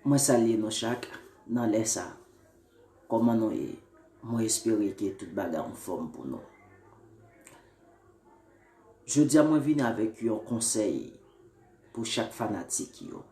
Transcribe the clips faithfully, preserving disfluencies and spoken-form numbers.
Mwen salye nou chak nan lè sa. Kòman nou ye? Mwen espere ke tout bagay anfòm pou nou. Jodi a mwen vini avèk yon konsèy pou chak fanatik yo.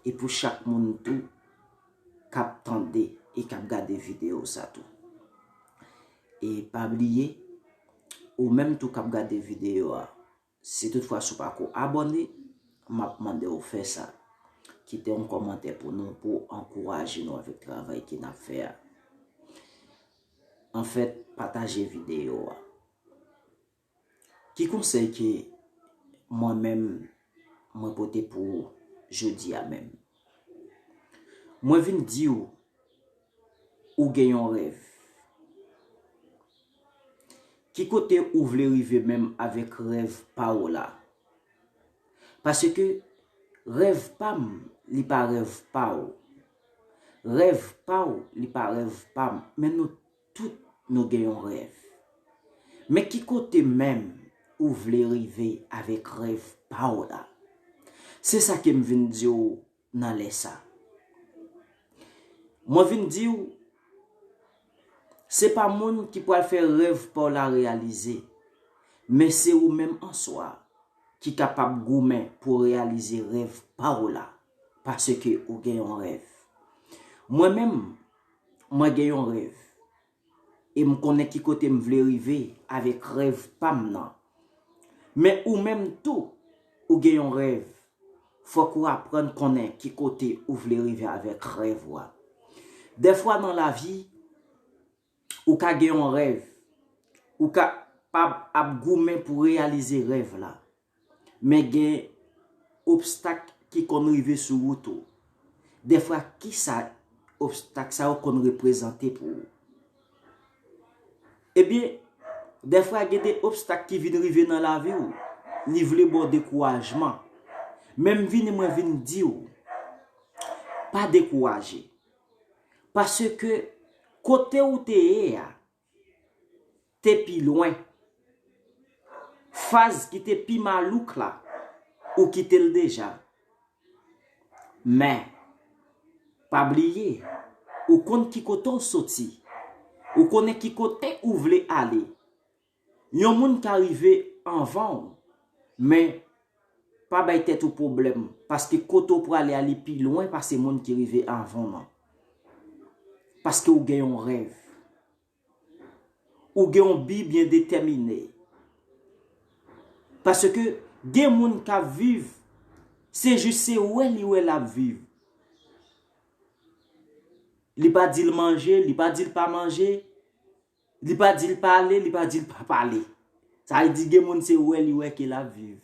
E pou chak moun tou k ap tande e k ap gade videyo sa tou. E pa bliye, ou menm tou k ap gade videyo a, si toutfwa si w pako abòne, m ap mande w fè sa. Kite yon kòmantè pou nou, pou ankouraje nou avèk travay ke n ap fè a. Anfèt, pataje videyo a. Ki konsèy ke mwen menm mwen pote pou ou jodi a menm? Mwen vin di w, ou gen yon rèv. Ki kote ou vle rive menm avèk rèv pa w la? Paske rèv pa m, li pa rèv pa w. Rèv pa w, li pa rèv pa m. Men nou tout, nou gen yon rèv. Men ki kote menm ou vle rive avèk rèv pa w la? Se sa ke m vin di w nan lè sa. Mwen vin di w, se pa moun ki pral fè rèv pa w la reyalize, men se ou menm answa ki kapab goumen pou reyalize rèv pa w la, paske ou gen yon rèv. Mwen menm, mwen gen yon rèv. E m konnen ki kote m vle rive avèk rèv pa m nan. Men ou menm tou, ou gen yon rèv. Fòk ou aprann konnen ki kote ou vle rive avèk rèv ou a. Dèfwa nan lavi, ou ka gen yon rèv. Ou kapab ap goumen pou reyalize rèv la. Men gen obstak ki konn rive sou wout ou. Dèfwa, kisa obstak sa yo konn reprezante pou ou? Ebyen, dèfwa gen de obstak ki vin rive nan lavi w, li vle ba w dekourajman. Men m vini, mwen vin di w, pa dekouraje. Paske kote ou te ye a, te pi lwen. Faz ki te pi malouk la, ou kite l deja. Men, pa bliye, ou konn ki kote w soti. Ou konnen ki kote ou vle ale. Yon moun ka rive anvan w, men pa bay tèt ou pwoblèm, paske kote w prale a li pi lwen pase moun ki rive anvan w nan. Paske ou gen yon rèv. Ou gen yon bi byen detèmine. Paske gen moun k ap viv, se jis se wè li wè l ap viv. Li pa di l manje, li pa di l pa manje, li pa di l pale, li pa di l pa pale. Sa vle di gen moun se wè li wè ke l ap viv.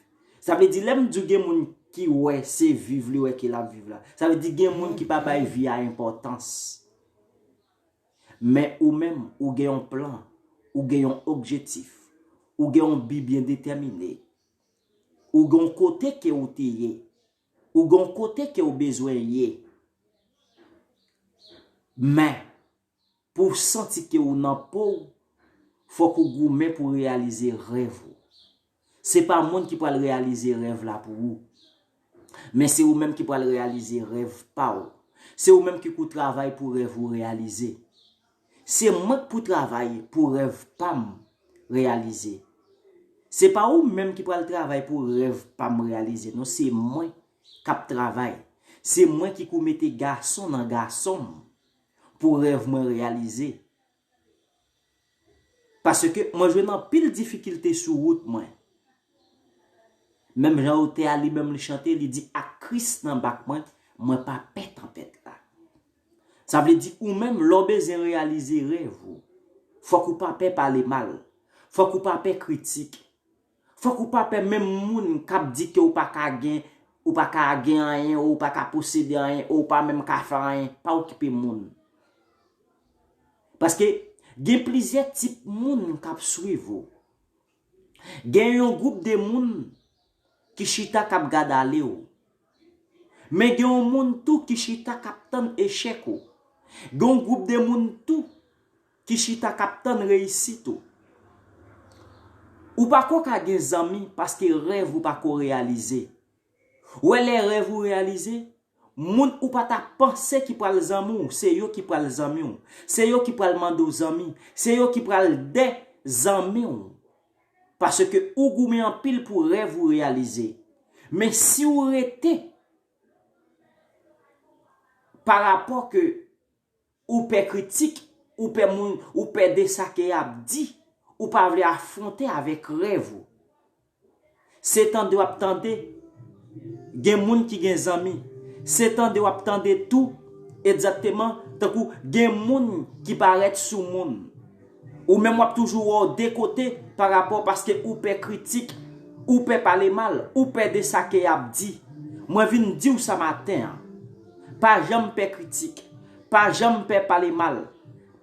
Sa vle di lè m di w gen moun ki wè se viv li wè ke l ap viv la, sa vle di gen moun ki pa bay vi a enpòtans. Men ou menm, ou gen yon plan, ou gen yon objektif, ou gen yon bi byen detèmine, ou gen yon kote ke ou te ye, ou gen yon kote ke ou bezwen ye. Men, pou w santi ke ou nan po w, fòk ou goumen pou reyalize rèv ou. Se pa moun ki pral reyalize rèv la pou ou. Men se ou menm ki pral reyalize rèv pa w. Se ou menm ki pou travay pou rèv ou reyalize. Se mwen k pou travay pou rèv pa m reyalize. Se pa ou menm ki pral travay pou rèv pa m reyalize. Non, se mwen k ap travay. Se mwen ki kou mete gason nan gason m pou rèv mwen reyalize. Paske mwen jwenn anpil difikilte sou wout mwen. Menm jan otè a li menm li chante, li di, ak Kris nan bak mwen, mwen pa pè tanpèt la. Sa vle di ou menm, lè w bezwen reyalize rèv ou, fòk ou pa pè pale mal. Fòk ou pa pè kritik. Fòk ou pa pè menm moun k ap di ke ou pa ka gen, ou pa ka gen anyen, ou pa ka posede anyen, ou pa menm ka fè anyen. Pa okipe moun. Paske gen plizyè tip moun k ap swiv ou. Gen yon gwoup de moun ki chita k ap gad ale w. Men gen yon moun tou ki chita k ap tann echèk ou. Gen yon gwoup de moun tou ki chita k ap tann reyisit ou. Ou pako ka gen zanmi paske rèv ou pako reyalize. Ou wè lè rèv ou reyalize, Moun ou pa ta panse ki pral zanmi w, se yo ki pral zanmi w. Se yo ki pral mande w zanmi. Se yo ki pral de zanmi w. Paske ou goumen anpil pou rèv ou reyalize. Men si w rete pa rapò ke ou pè kritik, ou pè moun, ou pè de sa ke y ap di, ou pa vle afwonte avèk rèv ou. Se tande w ap tande, gen moun ki gen zanmi. Se tande w ap tande tou, egzakteman, tankou gen moun ki parèt sou moun. Ou menm w ap toujou wè w de kote pa rapò paske ou pè kritik, ou pè pale mal, ou pè de sa ke y ap di. Mwen vin di w sa maten an. Pa janm pè kritik, pa janm pè pale mal,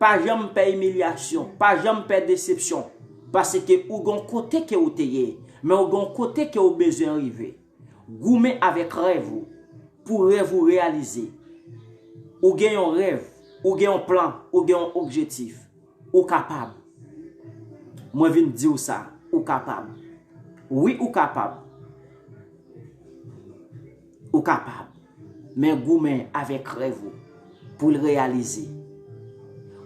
pa janm pè imilyasyon, pa janm pè desepsyon. Paske ou gon kote ke ou te ye, men ou gon kote ke ou bezwen rive. Goumen avèk rèv ou, pou rèv ou reyalize. Ou gen yon rèv, ou gen yon plan, ou gen yon objektif. Ou kapab. Mwen vin di w sa, ou kapab. Wi, ou kapab. Ou kapab. Men goumen avèk rèv ou pou l reyalize.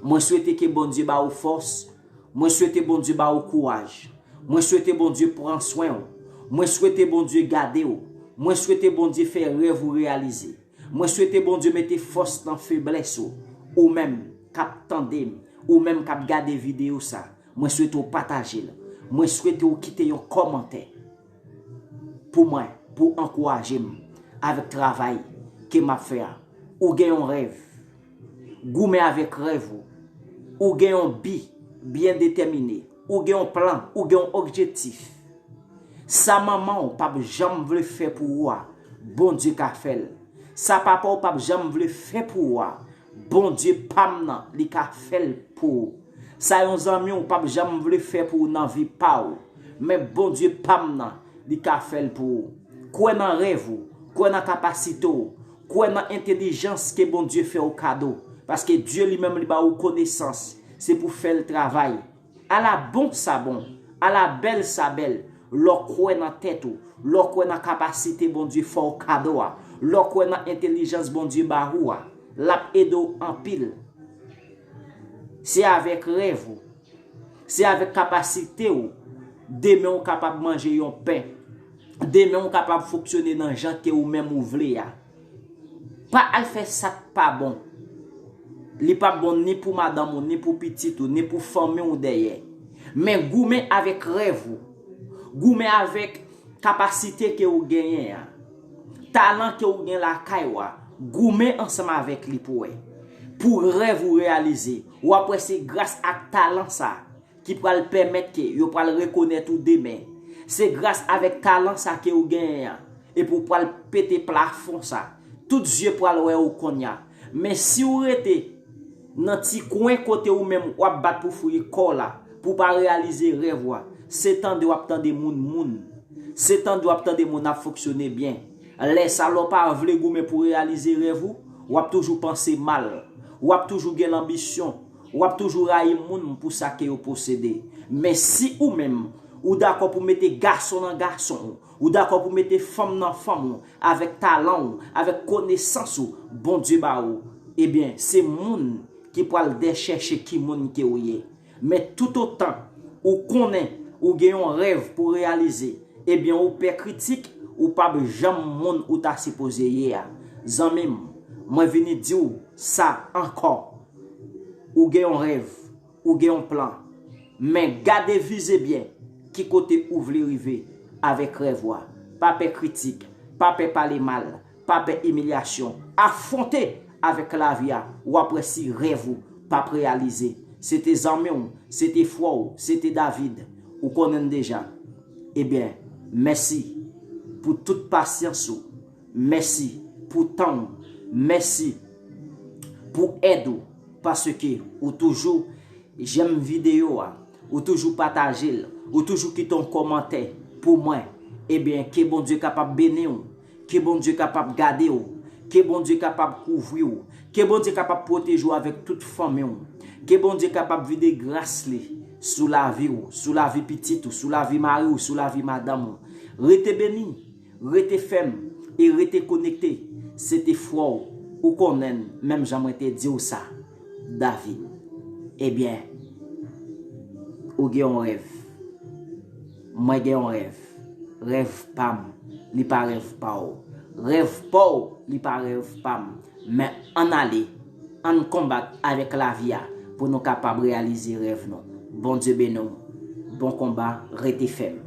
Mwen swete ke Bondye ba ou fòs. Mwen swete Bondye ba ou kouraj. Mwen swete Bondye pran swen w. Mwen swete Bondye gade w. Mwen swete Bondye fè rèv ou reyalize. Mwen swete Bondye mete fòs nan feblès ou. Ou menm k ap tande m, ou menm k ap gade videyo sa, mwen swete w pataje l. Mwen swete w kite yon kòmantè pou mwen, pou ankouraje m avèk travay ke m ap fè a. Ou gen yon rèv. Goumen avèk rèv ou. Ou gen yon bi byen detèmine. Ou gen yon plan, ou gen yon objektif. Sa manman w p ap janm vle fè pou ou a, Bondye ka fè l. Sa papa w p ap janm vle fè pou ou a, Bondye pa m nan, li ka fè l pou ou. Sa yon zanmi w p ap janm vle fè pou ou nan vi pa w, men Bondye pa m nan, li ka fè l pou ou. Kwè nan rèv ou, kwè nan kapasite w, kwè nan entèlijans ke Bondye fè w kado, paske Dye li menm li ba ou konesans, se pou fè l travay. Ala bon sa bon, ala bèl sa bèl, lè w kwè nan tèt ou, lè w kwè nan kapasite Bondye fè w kado a, lè w kwè nan entèlijans Bondye ba ou a, l ap ede w anpil. Se avèk rèv ou, se avèk kapasite w, demen w kapab manje yon pen, demen w kapab fonksyone nan jan ke ou menm ou vle a. Pa al fè sa k pa bon. Li p ap bon ni pou madanm ou, ni pou pitit ou, ni pou fanmi w dèyè. Men goumen avèk rèv ou. Goumen avèk kapasite ke ou genyen an. Talan ke ou gen lakay ou a. Goumen ansanm avèk li pou wè. Pou rèv ou reyalize. W ap wè se gras ak talan sa ki pral pèmèt ke yo pral rekonèt ou demen. Se gras avèk talan sa ke ou genyen an, epi w pral pete plafon sa. Tout zye pral wè ou konnya. Men si w rete nan ti kwen kote ou menm w ap bat pou fouye kò w la, pou w pa reyalize rèv ou a, se tande w ap tande moun moun. Se tande w ap tande moun ap fonksyone byen. Lè sa lè w pa vle goumen pou reyalize rèv ou, w ap toujou panse mal. W ap toujou gen lanbisyon. W ap toujou rayi moun pou sa ke yo posede. Men si ou menm, ou dakò pou mete gason nan gason w, ou dakò pou mete fanm nan fanm ou, avèk talan w, avèk konesans ou, Bondye ba ou, ebyen, se moun ki pral dechèche ki moun ke ou ye. Men toutotan ou konnen ou gen yon rèv pou reyalize, ebyen ou pè kritik, ou p ap janm moun ou ta sipoze ye a. Zanmi m, mwen vini di w sa ankò. Ou gen yon rèv, ou gen yon plan. Men gade vize byen ki kote ou vle rive avèk rèv ou a. Pa pè kritik, pa pè pale mal, pa pè imilyasyon. Afwonte avèk lavi a, w ap wè si rèv ou p ap reyalize. Se te zanmi w, se te frè w, se te David. Ou konnen l deja. Ebyen, mèsi pou tout pasyans ou. Mèsi pou tan w. Mèsi pou èd ou. Paske ou toujou jèm videyo a. Ou toujou pataje l. Ou toujou kite yon kòmantè pou mwen. Ebyen, ke Bondye kapab beni w. Ke Bondye kapab gade w. Ke Bondye kapab kouvri w. Ke Bondye kapab pwoteje w avèk tout fanmi w. Ke Bondye kapab vide gras li sou lavi w, sou lavi pitit ou, sou lavi mari w, sou lavi madanm ou. Rete beni, rete fèm, e rete konekte. Se te frè w, ou konnen l, menm jan mwen te di w sa, David. Ebyen, ou gen yon rèv. Mwen gen yon rèv. Rèv pa m, li pa rèv pa w. Rèv pa w, li pa rèv pa m. Men ann ale, ann konbat avèk lavi a pou nou kapab reyalize rèv nou. Bondye beni w. Bon konba, rete fèm.